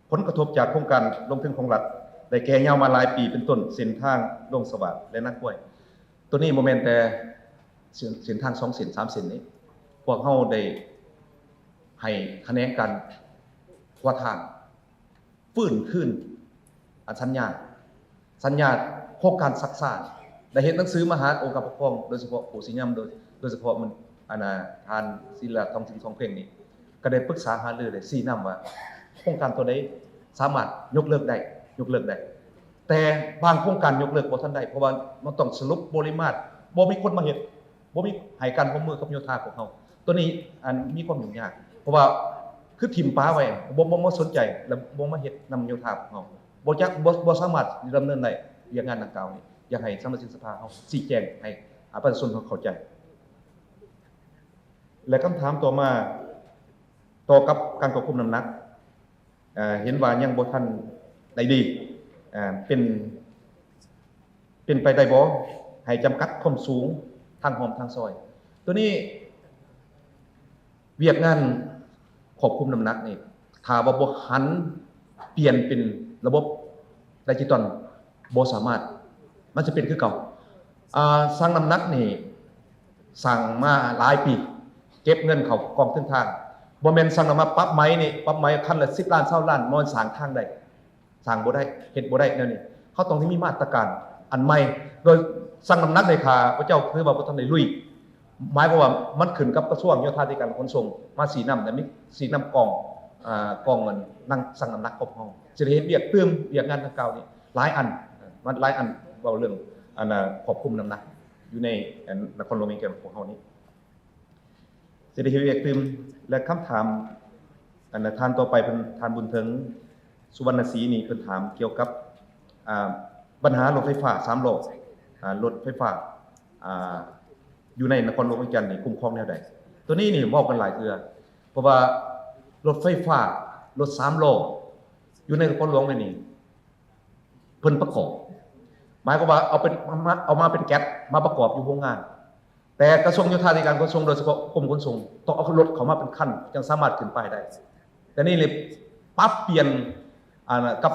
ຜົນກະທົບຈາກໂຄງການລົງທຶນຂອງລັດ ໄດ້ແກ່ຍາວມາຫຼາຍປີ ເປັນຕົ້ນເສັ້ນທາງລົງສະຫວາດ ແລະ ນາກວາຍ ໂຕນີ້ບໍ່ແມ່ນແຕ່ເສັ້ນ ເສັ້ນທາງສອງເສັ້ນ ສາມເສັ້ນນີ້ ພວກເຮົາໄດ້ໃຫ້ຂະແໜງການຂົວທາງຟື້ນຄືນ ອັນ ສັນຍາ ສັນຍາໂຄງການຊັກຊ້າ ໄດ້ເຮັດໜັງສືມາຫາອົງການປົກຄອງ ໂດຍສະເພາະຜູ້ຊີ້ນຳ ໂດຍ ໂດຍສະເພາະມັນ ອັນນ່າ ທ່ານສີລະທອງສິງ ທອງເພັງນີ້ ກໍໄດ້ປຶກສາຫາລື ໄດ້ຊີ້ນຳວ່າ ໂຄງການຕົວໃດສາມາດຍົກເລີກໄດ້ ຍົກເລີກໄດ້ ແຕ່ບາງໂຄງການຍົກເລີກບໍ່ທັນໄດ້ ເພາະວ່າມັນຕ້ອງສະຫຼຸບປົລິມາດ ບໍ່ມີຄົນມາເຮັດ ບໍ່ມີໃຫ້ການຮ່ວມມືກັບໂຍທາພວກເຮົາ ຕົວນີ້ ອັນ ມີຄວາມຫຍຸ້ງຍາກ ເພາະວ່າຄືຖິ້ມປະໄວ້ ບໍ່ ບໍ່ ບໍ່ສົນໃຈ ແລະ ບໍ່ມາເຮັດນຳໂຍທາພວກເຮົາ ບໍ່ຈັກ ບໍ່ ບໍ່ສາມາດດຳເນີນໄດ້ວຽກງານດັ່ງກ່າວນີ້ ຢາກໃຫ້ສະມາຊິກສະພາເຮົາຊີ້ແຈງໃຫ້ ອາ ປະຊາຊົນເຮົາເຂົ້າໃຈ. ແລະ ຄຳຖາມຕໍ່ມາ ຕໍ່ກັບການຄວບຄຸມນ້ຳໜັກ ເອີ ເຫັນວ່າຍັງບໍ່ທັນໄດ້ດີ ເປັນ ເປັນໄປໄດ້ບໍ່ ໃຫ້ຈຳກັດຄວາມສູງທາງຮ່ອມທາງຊອຍ? ຕົວນີ້ ວຽກງານຄວບຄຸມນ້ຳໜັກນີ້ ຖ້າວ່າບໍ່ຫັນປ່ຽນເປັນລະບົບດິຈິຕອນ ບໍ່ສາມາດ ມັນຈະເປັນຄືເກົ່າ. ອາ ຊັ່ງນ້ຳໜັກນີ້ ສ້າງມາຫຼາຍປີ ເກັບເງິນເຂົ້າກອງທຶນທາງ ບໍ່ແມ່ນສັ່ງນຳມາປັບໃໝນີ້ ປັບໃໝຄັນລະສິບລ້ານ ຊາວລ້ານ ບໍ່ສ້າງທາງໄດ້ ສ້າງບໍ່ໄດ້ ເຮັດບໍ່ໄດ້ແນວນີ້ ເຮົາຕ້ອງໄດ້ມີມາດຕະການອັນໃໝ່ ໂດຍຊັ່ງນ້ຳໜັກໃນຂ້າພະເຈົ້າຖືວ່າບໍ່ທັນໄດ້ລຸຍ ໝາຍຄວາມວ່າມັນຂຶ້ນກັບກະຊວງໂຍທາທິການຂົນສົ່ງມາຊີ້ນຳ ແລະ ມີຊີ້ນຳກອງ ອາ ກອງເງິນນັ່ງຊັ່ງນ້ຳໜັກຂອງເຮົາ ຊິໄດ້ເຮັດວຽກຕື່ມ ວຽກງານດັ່ງກ່າວນີ້ຫຼາຍອັນ ມັນຫຼາຍອັນ ເວົ້າເລື່ອງ ອັນ ຄວບຄຸມນ້ຳໜັກຢູ່ໃນ ອັນ ນະຄອນຫຼວງວຽງຈັນຂອງເຮົານີ້ ຊິໄດ້ເຮັດວຽກຕື່ມ ແລະ ຄຳຖາມ ອັນ ທ່ານຕໍ່ໄປເພິ່ນ ທ່ານບຸນເຖິງ ສຸວັນນະສີ ນີ້ ເພິ່ນຖາມກ່ຽວກັບ ອາ ບັນຫາລົດໄຟຟ້າສາມລໍ້ ອາ ລົດໄຟຟ້າ ອາ ຢູ່ໃນນະຄອນຫຼວງວຽງຈັນນີ້ຄຸ້ມຄອງແນວໃດ? ໂຕນີ້ນີ້ເວົ້າກັນຫຼາຍເທື່ອ ເພາະວ່າລົດໄຟຟ້າ ລົດສາມລໍ້ ຢູ່ໃນນະຄອນຫຼວງແມ່ນນີ້ ເພິ່ນປະກອບ ໝາຍຄວາມວ່າເອົາເປັນ ເອົາມາ ເອົາມາເປັນແກັດ ມາປະກອບຢູ່ໂຮງງານ ແຕ່ກະຊວງໂຍທາທິການຂົນສົ່ງ ໂດຍສະເພາະກົມຂົນສົ່ງ ຕ້ອງເອົາລົດເຂົ້າມາເປັນຄັນ ຈັ່ງສາມາດຂຶ້ນປ້າຍໄດ້ ແຕ່ນີ້ເລີຍປັບປ່ຽນ ອັນ ກັບ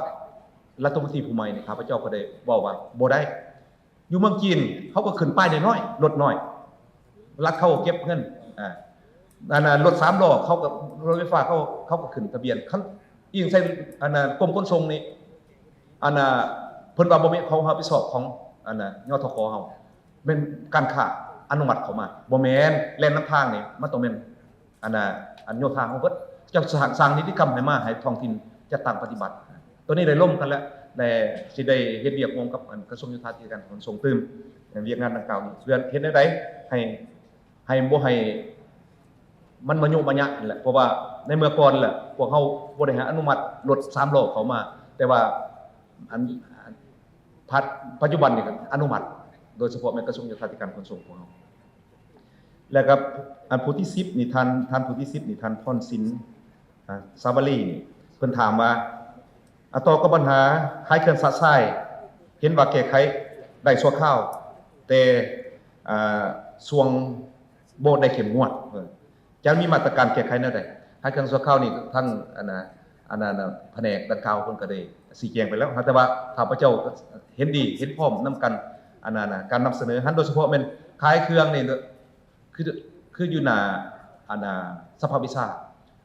ລັດຖະມົນຕີຜູ້ໃໝ່ນີ້ ຂ້າພະເຈົ້າກໍໄດ້ເວົ້າວ່າບໍ່ໄດ້ ຢູ່ເມືອງຈີນ ເຂົາກໍຂຶ້ນປ້າຍນ້ອຍໆ ລົດນ້ອຍ ລັດເຂົາເກັບເງິນ ອາ ອັນ ລົດສາມລໍ້ ເຂົາກໍ ລົດໄຟຟ້າ ເຂົາ ເຂົາກໍຂຶ້ນທະບຽນ ຄັນອີງໃສ່ ອັນ ກົມຂົນສົ່ງນີ້ ອັນ ເພິ່ນວ່າບໍ່ແມ່ນຂອງຮັບຜິດຊອບຂອງ ອັນ ຍທຂ ເຮົາ ແມ່ນການຄ້າອະນຸມັດເຂົ້າມາ ບໍ່ແມ່ນ ແລ່ນນຳທາງນີ້ ມັນຕ້ອງແມ່ນ ອັນ ອັນໂຍທາເຮົາເບິດ ເຈົ້າສ້າງ ສ້າງນິຕິກຳໃຫ້ມາ ໃຫ້ທ້ອງຖິ່ນຈັດຕັ້ງປະຕິບັດ ໂຕນີ້ໄດ້ລົມກັນແລ້ວ ແລະ ຊິໄດ້ເຮັດວຽກຮ່ວມກັບ ອັນ ກະຊວງໂຍທາທິການຂົນສົ່ງຕື່ມ ວຽກງານດັ່ງກ່າວນີ້ ເພື່ອເຮັດແນວໃດໃຫ້ ໃຫ້ບໍ່ໃຫ້ມັນມາຍຸມາຍະຫັ້ນແຫຼະ ເພາະວ່າໃນເມື່ອກ່ອນແຫຼະ ພວກເຮົາບໍ່ໄດ້ໃຫ້ອະນຸມັດລົດສາມລໍ້ເຂົ້າມາ ແຕ່ວ່າ ອັນ ປັດ ປັດຈຸບັນນີ້ກໍອະນຸມັດ ໂດຍສະເພາະແມ່ນກະຊວງໂຍທາທິການຂົນສົ່ງຂອງເຮົາ ແລ້ວກໍ ອັນ ຜູ້ທີສິບນີ້ ທ່ານ ທ່ານຜູ້ທີສິບນີ້ ທ່ານພອນສິນ ອາ ສາວາລີ ນີ້ ເພິ່ນຖາມວ່າ ອາ ຕໍ່ກັບບັນຫາຂາຍເຄື່ອງຊະຊາຍ ເຫັນວ່າແກ້ໄຂໄດ້ຊົ່ວຄາວ ແຕ່ ອາ ຊ່ວງບໍ່ໄດ້ເຂັ້ມງວດ ຈະມີມາດຕະການແກ້ໄຂແນວໃດ? ຂາຍເຄື່ອງຊົ່ວຄາວນີ້ ທາງ ອັນ ອັນ ອັນ ພະແນກດັ່ງກ່າວເພິ່ນກໍໄດ້ຊີ້ແຈງໄປແລ້ວ ແຕ່ວ່າຂ້າພະເຈົ້າເຫັນດີເຫັນພ້ອມນຳກັນ ອັນ ການນຳສະເໜີຫັ້ນ ໂດຍສະເພາະແມ່ນຂາຍເຄື່ອງນີ້ ຄື ຄືຢູ່ໜ້າ ອັນ ສະພາວິຊາ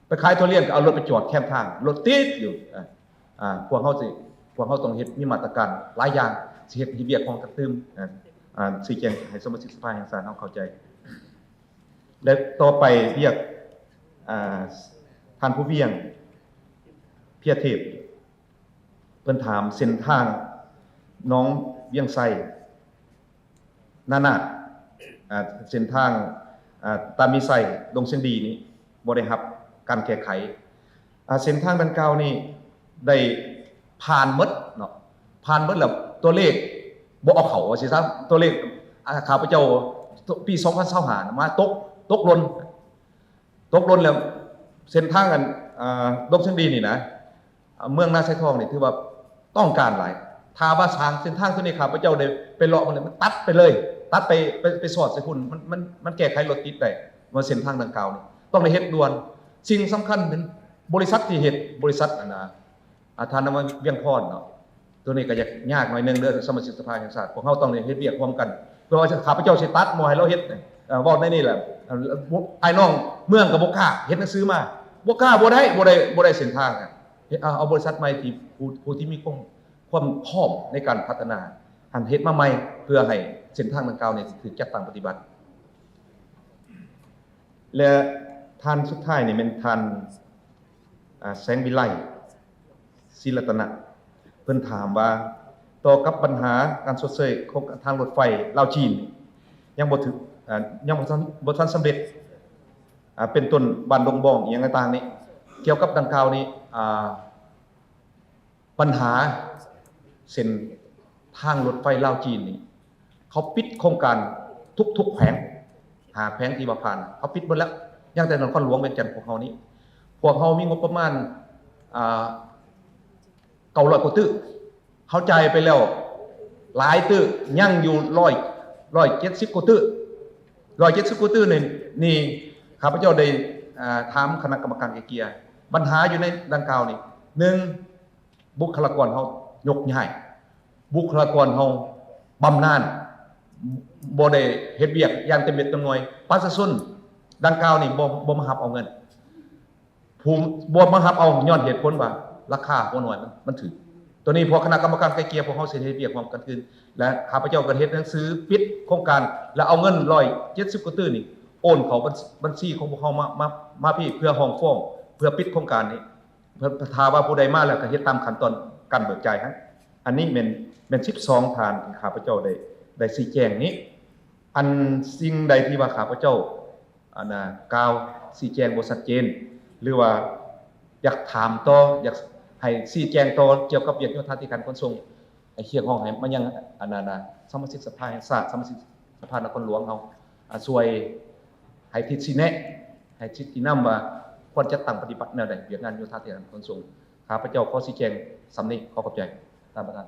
ໄປຂາຍທຸລຽນກໍເອົາລົດໄປຈອດແຄມທາງ ລົດຕິດຢູ່ ອາ ພວກເຮົາຊິ ພວກເຮົາຕ້ອງເຮັດ ມີມາດຕະການຫຼາຍຢ່າງ ຊິເຮັດ ເຮັດວຽກຮ່ວມກັນຕື່ມ ອາ ຊີ້ແຈງໃຫ້ສະມາຊິກສະພາແຫ່ງຊາດເຮົາເຂົ້າໃຈ ແລະ ຕໍ່ໄປວຽກ ອາ ທ່ານຜູ້ວຽງ ເພຍເທບ ເພິ່ນຖາມເສັ້ນທາງໜອງວຽງໄຊ ນານາດ ອາ ເສັ້ນທາງ ອາ ຕາມີໄຊ ດົງຊຽງດີນີ້ບໍ່ໄດ້ຮັບການແກ້ໄຂ ອາ ເສັ້ນທາງດັ່ງກ່າວນີ້ໄດ້ຜ່ານໝົດເນາະ ຜ່ານໝົດແລ້ວ ຕົວເລກບໍ່ເອົາເຂົ້າວ່າຊີ້ຊະ ຕົວເລກ ອາ ຂ້າພະເຈົ້າ ປີສອງພັນຊາວຫ້າ ມາຕົກ ຕົກຫຼົ່ນ ຕົກຫຼົ່ນແລ້ວ ເສັ້ນທາງ ອັນ ອາ ດົງຊຽງດີນີ້ນະ ອາ ເມືອງນາຊາຍທອງນີ້ຖືວ່າຕ້ອງການຫຼາຍ ຖ້າວ່າສ້າງເສັ້ນທາງຕົວນີ້ ຂ້າພະເຈົ້າໄດ້ໄປເລາະເບິ່ງແລ້ວ ມັນຕັດໄປເລີຍ ຕັດໄປ ໄປ ໄປສອດໃສ່ພຸ້ນ ມັນ ມັນ ມັນແກ້ໄຂລົດຕິດໄດ້ ວ່າເສັ້ນທາງດັ່ງກ່າວນີ້ຕ້ອງໄດ້ເຮັດດ່ວນ ສິ່ງສຳຄັນເປັນບໍລິສັດທີ່ເຮັດ ບໍລິສັດ ອັນ ອາ ອາ ທ່ານນາມວຽງພອນເນາະ ໂຕນີ້ກໍຍາກ ຍາກໜ້ອຍໜຶ່ງເດີ ສະມາຊິກສະພາແຫ່ງຊາດ ພວກເຮົາຕ້ອງໄດ້ເຮັດວຽກຮ່ວມກັນ ເພື່ອວ່າຂ້າພະເຈົ້າຊິຕັດບໍ່ໃຫ້ລາວເຮັດ ເອີ ເວົ້າໃນນີ້ແຫຼະ. ເອີ ອ້າຍນ້ອງເມືອງກໍບໍ່ກ້າ ເຮັດໜັງສືມາ ບໍ່ກ້າ ບໍ່ໄດ້ ບໍ່ໄດ້ ບໍ່ໄດ້ເສັ້ນທາງ. ເຮັດ ເອົາ ເອົາບໍລິສັດໃໝ່ທີ່ຜູ້ ຜູ້ທີ່ມີຄວາມ ຄວາມພ້ອມໃນການພັດທະນາຫັ້ນເຮັດມາໃໝ່ ເພື່ອໃຫ້ເສັ້ນທາງດັ່ງກ່າວນີ້ຖືກຈັດຕັ້ງປະຕິບັດ. ແລະ ທ່ານສຸດທ້າຍນີ້ແມ່ນທ່ານ ອາ ແສງວິໄລ ສີລັດຕະນະ ເພິ່ນຖາມວ່າ ຕໍ່ກັບບັນຫາການຊົດເຊີຍໂຄງການທາງລົດໄຟລາວຈີນ ຍັງບໍ່ຖືກ ອາ ຍັງບໍ່ທັນ ບໍ່ທັນສຳເລັດ ອາ ເປັນຕົ້ນບ້ານດົງບອງ ອີ່ຫຍັງຕ່າງໆນີ້ ກ່ຽວກັບດັ່ງກ່າວນີ້ ອາ ບັນຫາເສັ້ນທາງລົດໄຟລາວຈີນນີ້ ເຂົາປິດໂຄງການທຸກໆແຂວງ ຫ້າແຂວງທີ່ວ່າຜ່ານ ເຂົາປິດໝົດແລ້ວ ຍັງແຕ່ນະຄອນຫຼວງວຽງຈັນພວກເຮົານີ້ ພວກເຮົາມີງົບປະມານ ອາ ເກົ້າຮ້ອຍກວ່າຕື້ ເຮົາຈ່າຍໄປແລ້ວຫຼາຍຕື້ ຍັງຢູ່ຮ້ອຍ ຮ້ອຍເຈັດສິບກວ່າຕື້ ຮ້ອຍເຈັດສິບກວ່າຕື້ນີ້ ນີ້ ຂ້າພະເຈົ້າໄດ້ ອາ ຖາມຄະນະກຳມະການໄກ່ເກ່ຍ ບັນຫາຢູ່ໃນດັ່ງກ່າວນີ້ ໜຶ່ງ ບຸກຄະລາກອນເຮົາຍົກຍ້າຍ ບຸກຄະລາກອນເຮົາບຳນານ ບໍ່ໄດ້ເຮັດວຽກຢ່າງເຕັມເມັດເຕັມໜ່ວຍ ປະຊາຊົນດັ່ງກ່າວນີ້ບໍ່ ບໍ່ມາຮັບເອົາເງິນ ຜູ້ ບໍ່ມາຮັບເອົາຍ້ອນເຫດຜົນວ່າລາຄາຫົວໜ່ວຍມັນ ມັນຖືກ. ໂຕນີ້ພວກຄະນະກຳມະການໄກ່ເກ່ຍ ພວກເຮົາຊິເຮັດວຽກຮ່ວມກັນຄືນ ແລະ ຂ້າພະເຈົ້າກໍເຮັດໜັງສືປິດໂຄງການ ແລະ ເອົາເງິນຮ້ອຍເຈັດສິບກວ່າຕື້ນີ້ໂອນເຂົ້າບັນ ບັນຊີຂອງພວກເຮົາມາ ມາ ມາພີ້ ເພື່ອຮ້ອງຟ້ອງ ເພື່ອປິດໂຄງການນີ້. ຖ້າວ່າຜູ້ໃດມາແລ້ວກໍເຮັດຕາມຂັ້ນຕອນການເບີກຈ່າຍຫັ້ນ. ອັນນີ້ແມ່ນ ແມ່ນສິບສອງທ່ານທີ່ຂ້າພະເຈົ້າໄດ້ ໄດ້ຊີ້ແຈງນີ້. ອັນສິ່ງໃດທີ່ວ່າຂ້າພະເຈົ້າ ອັນນ່າ ກ່າວຊີ້ແຈງບໍ່ຊັດເຈນ ຫຼືວ່າຢາກຖາມຕໍ່ ຢາກໃຫ້ຊີ້ແຈງຕໍ່ກ່ຽວກັບວຽກໂຍທາທິການຂົນສົ່ງ ໃຫ້ຮຽກຮ້ອງໃຫ້ມາຍັງ ອັນນັ້ນນະ ສະມາຊິກສະພາແຫ່ງຊາດ ສະມາຊິກສະພານະຄອນຫຼວງເຮົາ ອາ ຊ່ວຍໃຫ້ທິດຊີ້ແນະ ໃຫ້ທິດຊີ້ນຳວ່າຄວນຈັດຕັ້ງປະຕິບັດແນວໃດ ວຽກງານໂຍທາທິການຂົນສົ່ງ. ຂ້າພະເຈົ້າຂໍຊີ້ແຈງສ່ຳນີ້. ຂໍຂອບໃຈທ່ານປະທານ.